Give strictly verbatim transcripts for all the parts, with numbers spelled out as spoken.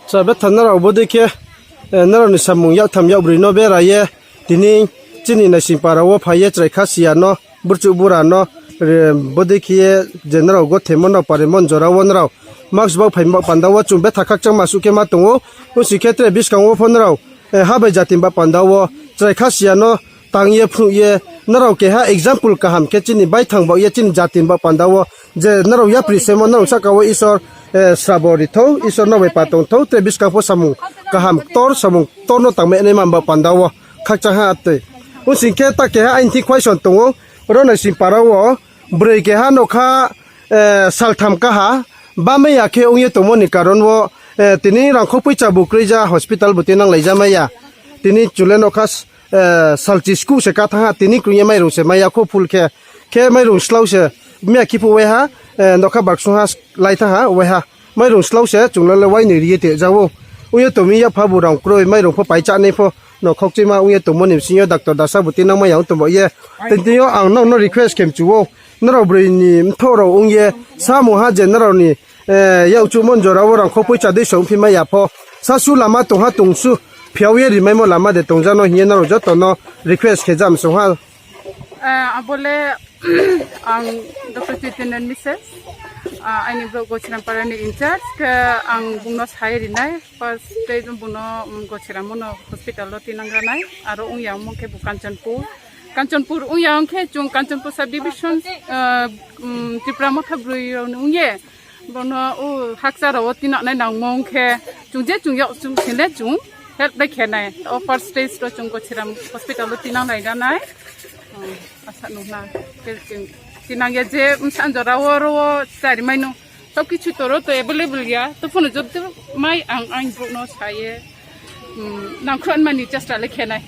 Sa betha nrao bodei khe, eh, nrao ni samung yaktham yakbroi no bera ye, tini chini naising para wo phai ye chrai kha siya no, burchuh bura no, re, bodei khe ye je nrao gothemo nrao paremo jora wo nrao mask bau phai ba panda wo chung betha khakchangma suh khe ma tong ou. Ongsi khe tre buskang wo pho nrao, eh, ha bai jati ba panda wo chrai kha siya no tang ye phnuh ye, nrao keha example kaham khe chini baithang baoh ye chini jati ba panda wo je nrao yapri semo nrao sahka wo Isor, eh, srabo ri thou, Isor no bai pa tong thou, tre buskang pho samung kaham ktor, samung ktor no tangmai nai ma ba panda wo khakchang ha tui. Ongsi khe ta keha aini thi question tong ou, ro naising para wo broi keha nokha, eh, saltham kaha, bamai ya khe ong ye tongmo ni karon wo, eh, tini rangkho poicha bu kroija hospital bu tinang laija mai ya. Tini chung le nokha, eh, salchi skuh se ka thanng ha, tini krung ye mairung se mai ya kho full khe, khe mairung slau se, mia khiphuh wai ha, eh, nokha baksung ha lai thanng ha wai ha. Mairung slau se chung le le wai ni ri ye te ja ou. Ong ye tong mi yapha bu rang kroi, mairung pho pai chánai pho, no khokchima ong ye tongmo ni bsing yo doctor dasa bu tinang mai ya ong tong ba ye. Tini yo ang nrao no request khe mchu ou. Nrao broi ni mthoh rao ong ye, samung ha je nrao ni, eh, yak chuhmo jora wo rangkho poicha dei song phi mai ya pho. Sasu lama tong ha tong su, phiao ye rimaimo lama de tong ja no hing ye nrao joto no request khe ja msong ha. Eh, abo le ang Doctor Chaitanya ni Mrs. Ah, aini brouh Gochirampara ni in charge khe ang bung no sa ye ri nai. First stage bung no, um, Gochiramo no hospital wo tinang ra nai. Aro ong ya ongmo khe bu Kanchanpur. Kanchanpur ong ya ong khe chung Kanchanpur sub division, ah, um, Tipra Motha broi rao ni ong ye. Bo no, o, hakcha rao wo tinang nai nangmo ong khe chung je chung yak chung sing le chung help bai khe nai. O first stage ro chung Gochiram hospital wo tinang nai ra nai. Um, asa nung na. Khe chung tinang ya je bsa jora wo ro wo chari mai no. Sab kichu to ro to available ya. To phone joto mai ang, ang brouh no sa ye. Hmm, nangkhruh mani chesta le khe nai.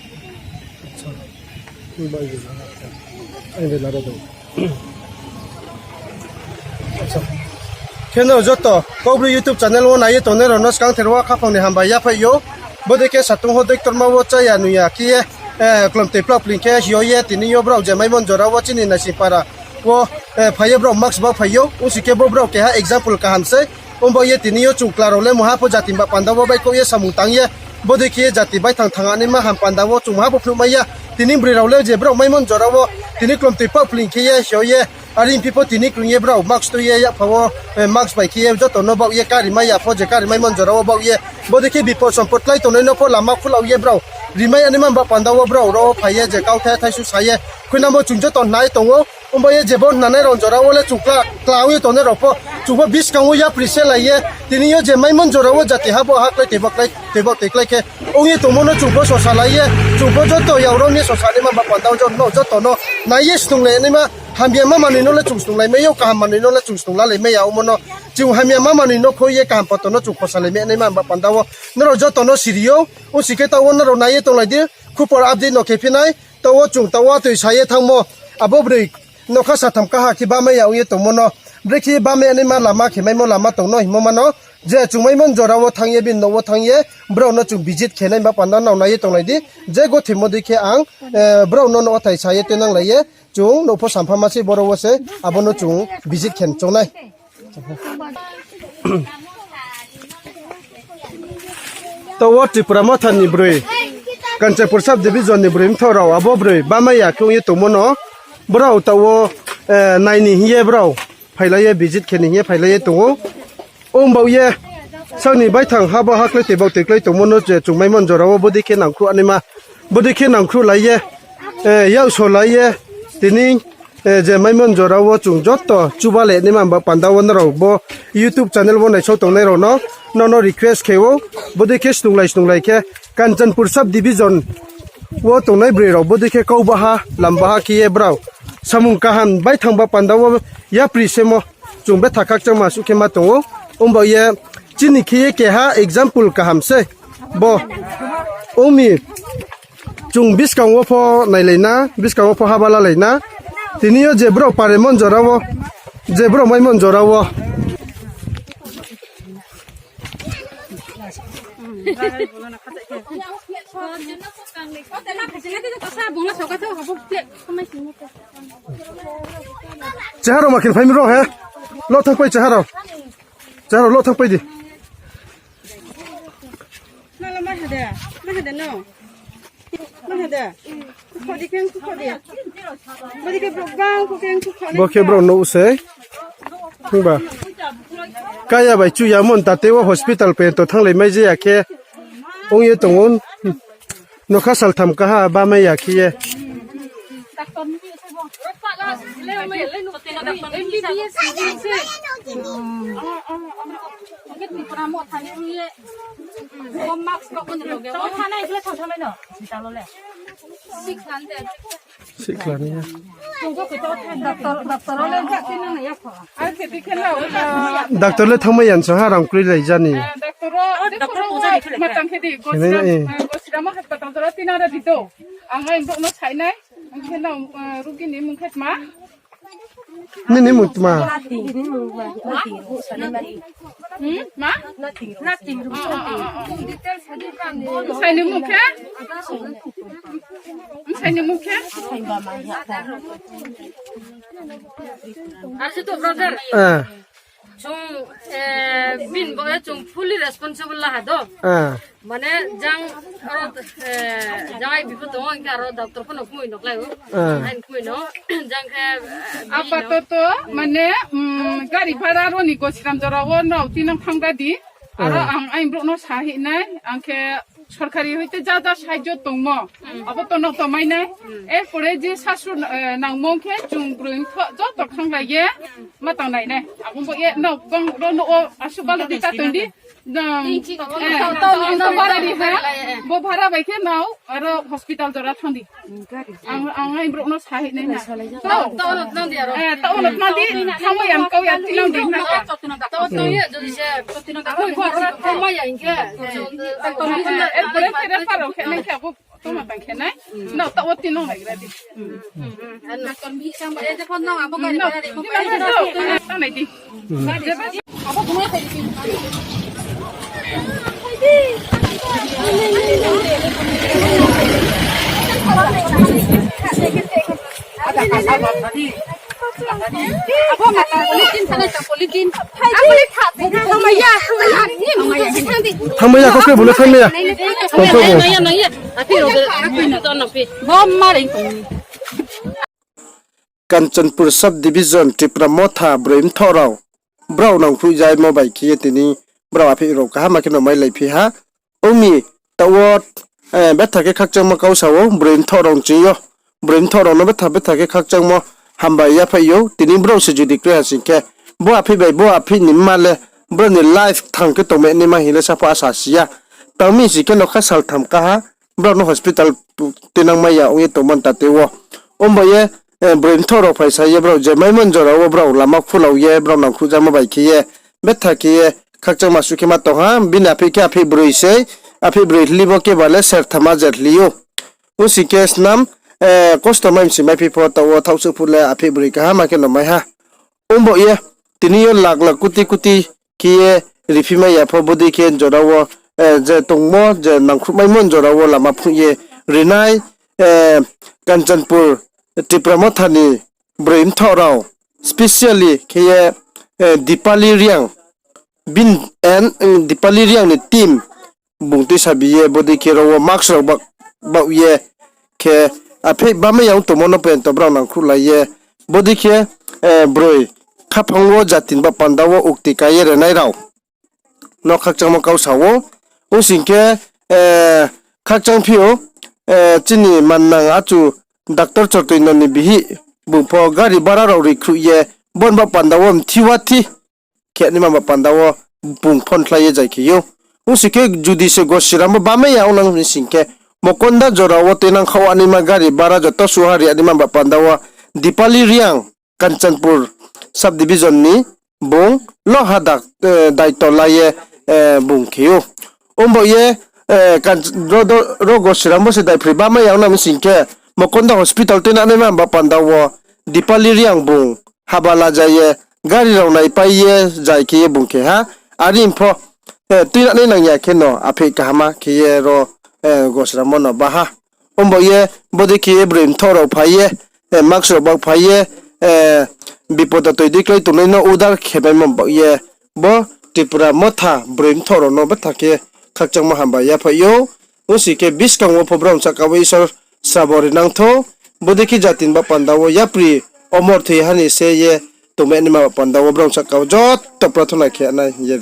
Khe nrao joto Kaubru YouTube channel wo nai ye tongnai rao no skangther wo khaphang ni hambai yaphai ou. Bodei khe satung ho doctor ma wo chaya nung ya khe ye, eh, klomtoi plak pling khe hio ye tini yo brao je maimon jora wo chini naising para wo, eh, phai ye brao mask bau phai ou. Ongsi khe bo brao keha example kaham sei. Ongba ye tini yo chung kla rao le mungha pho jati ba panda wo baihkhouh ye samung tang ye. Bodei khe ye jati baithang thang anaima ham panda wo chung mungha pho phnuh mai ya. Tini broi rao le je brao maimon jora wo tini klomtoi pah pling khe ye hio ye. Are phi pho tini krung ye brao mask tui ye yapha wo, eh, mask bai khe ye joto no baoh ye kari mai ya pho je kari maimon jora wo baoh ye. Bodei khe bipot sompot klái tongnai no pho lama khulau ye brao rimai anaima ba panda wo brao ro phai ye je kauthai thaisu sa ye. Khuinamo chung joto nai tong ou. Ongba ye je bo nanai rao jora wo le chung kla, kla ong ye tongnai rao pho. Chung pho buskang wo yapri se lai ye. Tini yo je maimon jora wo jati ha bo ha klái tei bo klái, tei bo tei klái khe ong ye tongmo no chung pho sosa lai ye. Chung pho joto yak rom ye sosa naima ba panda wo joto no, joto no nai ye snunglai naima. Hamya ma manoi no le chung snunglai mai ou, kaham manoi no le chung snunglalai mai ya omo no. Chung hamya ma manoi no khoi ye kaham poto no chung khosalai mai naima ba panda wo. Nrao joto no siri ou, ongsi khe taoh wo nrao nai ye tonglai di, khupor update no khe phi nai, taoh wo chung taoh wo toi sa ye thanngmo, abo broi nokha satham kaha khe bamai ya ong ye tongmo no, brekhe bamai naima lama khe maimo lama tong no hingmo ma no, je chung maimon jora wo thanng ye, bini nouh wo thanng ye, brao no chung visit khe nai ba panda nrao nai ye tonglai di, je gothimo dei khe ang, eh, brao no nouh wo thai sa ye tuinanglai ye, chung nouh pho sampha ma se boro wo se, abo no chung visit khe choung nai. Taoh wo Tripura Motha ni broi, Kanchanpur sub division ni broi mthoh rao, abo broi bamai ya khe ong ye tongmo no, brao taoh wo, eh, nai ni hing ye brao phailai ye, visit khe ni hing ye phailai ye tong ou. Ongbaoh ye, sak ni baithang ha bo ha klái tei baoh tei klái tongmo no je chung maimon jora wo bodei khe nangkhruh anaima, bodei khe nangkhruh lai ye, eh, yakso lai ye, tini, eh, je maimon jora wo chung joto chuba le naima ba panda wo nrao bo YouTube channel wo naisao tongnai rao no, nono request khe ou, bodei khe snunglai snunglai khe, Kanchanpur sub division wo tongnai broi rao bodei khe kau baha, lam baha khe ye brao samung kaham baithang ba panda wo yapri semo chung betha khakchangma suh khe ma tong ou. Ongbaoh ye chini khe ye keha example kaham sei. Bo ong mi chung buskang wo pho nailai na, buskang wo pho haba lalai na. Tini yo je brao paremon jora wo, je brao maimon jora wo. Cheha rao ma khe phai mi rao he. Lo thang pai cheha rao. Cheha rao lo thang pai di. Nala mai hade, mai hade no. Mai hade. Khodi keng khodi. Bodi ke bro bang ko keng khodi. Bo khe bro no se. Himba. Kaya bai chuya mon tate wo hospital pe to thanglai mai je ya khe. Ong ye tong on. Nokha saltham kaha ba mai ya khe ye. Sikhlani ya. Doctor le thangmai yan sa ha rang kroi lai jani. Doctor ro, doctor ro, matang khe di, Gosiramo hospital jora tina ra di to. Ang ai brouh no sainai, ang khe nang, eh, rugi ni mung khe tma? Nini mung tma? Hmm? Ma? Bsai ni mung khe? Bsai ni mung khe? Ar se to brother. Eh. Chung, eh, bini bo ye chung fully responsible la ha do. Ah. Mane jang aro, eh, jang ai bipod tong hing khe aro doctor pho no kmui no klái o. Ah. Ain kmui no. Jang khe, eh, bini no. Apatoto, mane, mm, gari bhara ro ni Gosiram jora wo no tinang thang ra di. Aro ang ain brouh no sa hi nai, ang khe sorkari hoite ja ja sahajyo tongmo, abo to no to mai nai. Erpore je sasur, eh, nangmo khe chung broi mthoh joto khanglai ye ma tang nai nai. Abo bo ye no bang ro no o asu balo di ta tong di. Jang, eh, to, to, to, bara di ha. Bo bara bai khe nao aro hospital jora thang di. Ang, ang ai brouh no sa hi nai na. To, to, no, no, di aro. Eh, to, no, no, di. Thangmai ya, kau ya, tinang di na. To, to, ye, jodi se, kau ya hing khe. Erpore khe refer rao khe nai khe abo tongma tang khe nai. No, to, o tinang nai gra di. Ano. Tang nai di. Thangmai ya, kau khe bung le thangmai ya. Tongthou bung. Kanchanpur Sub Division Tipra Motha broi mthoh rao, brao nangkhruh jaimo bai khe ye tini brao aphih rao kaham ma khe no mailai phi ha. Ong mi taoh wo, eh, betha khe khakchangmo kau sa ou, broi mthoh rao ching yo. Broi mthoh rao no betha betha khe khakchangmo hambai yaphaih ou, tini brao se judi kroi ha sing khe, bo aphih bai bo aphih ni mma le, brao ni life thang khe tongmai naima hing le sapho asa si ya. Tang mi sing khe nokha saltham kaha, brao no hospital tuinang mai ya ong ye tongmo ntate wo. Ong bo ye, eh, broi mthoh rao phaisa ye brao je maimon jora wo brao lama khulau ye brao nangkhruh jamo bai khe ye, betha khe ye, khakchangma suh khe ma tong ha, bini aphih khe aphih broi sei, aphih broi hli bo khe ba le sertham ajer hli ou. Ong sing khe snam, eh, kosto mai msi maiphi pho taoh wo thaoh suh phuh le aphih broi kaham ma khe no mai ha. Ong bo ye, tini yo lakh lakh koti koti khe ye riphi mai ya pho bodei khe jora wo, eh, je tongmo, je nangkhruhmaimo jora wo lama phnuh ye rinai, eh, Kanchanpur Tipra Motha ni broi mthoh rao, specially khe ye, eh, Dipali Reang, bini, eh, Dipali Reang ni team, bung tuisa bi ye bodei khe ro wo mask rao baoh, baoh ye khe aphih bamai ya ong tongmo no pento brao nangkhruhlai ye bodei khe, eh, broi khaphang wo jati ni baoh panda wo ukti ka ye renai rao no khakchangmo kau sa ou. Ong sing khe, eh, khakchang phi ou, eh, chini mannang achu Doctor Chortoino ni bihih bung pho gari bara rao rikhruh ye bo ni baoh panda wo mthi wa thi khe naima baoh panda wo bung phone khlai ye jai khe ou. Ong sing khe judi se Gosiram bo bamai ya ong nang sing khe, Mokonda jora wo tuinang khaoh naima gari bara joto suha ri naima baoh panda wo Dipali Reang, Kanchanpur Sub Division ni bung loha dak, eh, daito la ye, eh, bung khe ou. Ong bo ye, eh, Kanch-, ro, ro, ro Gosiram bo se daiphroi bamai ya ong nang sing khe, Mokonda hospital tuinang naima baoh panda wo Dipali Reang bung haba la ja ye, gari rao naipai ye jai khe ye bung khe ha. Are pho, eh, tuinang nai nang ya khe no aphih kaham ma khe ye ro, eh, Gosiram bo no ba ha. Ong bo ye, bodei khe ye broi mthoh rao phai ye, eh, mask rao baoh phai ye, eh, bipod toi dei klái tongnai no udar khe maimo baoh ye, bo Tipra Motha broi mthoh rao no betha khe khakchangmo hambai yaphaih ou. Ongsi khe buskang wo pho brao sahka wo Isor srabo rinang thou, bodei khe jati ni ba panda wo yapri omor thoi ha ni se ye tongmai naima ba panda wo brao sahka wo joto prathona khe nai ye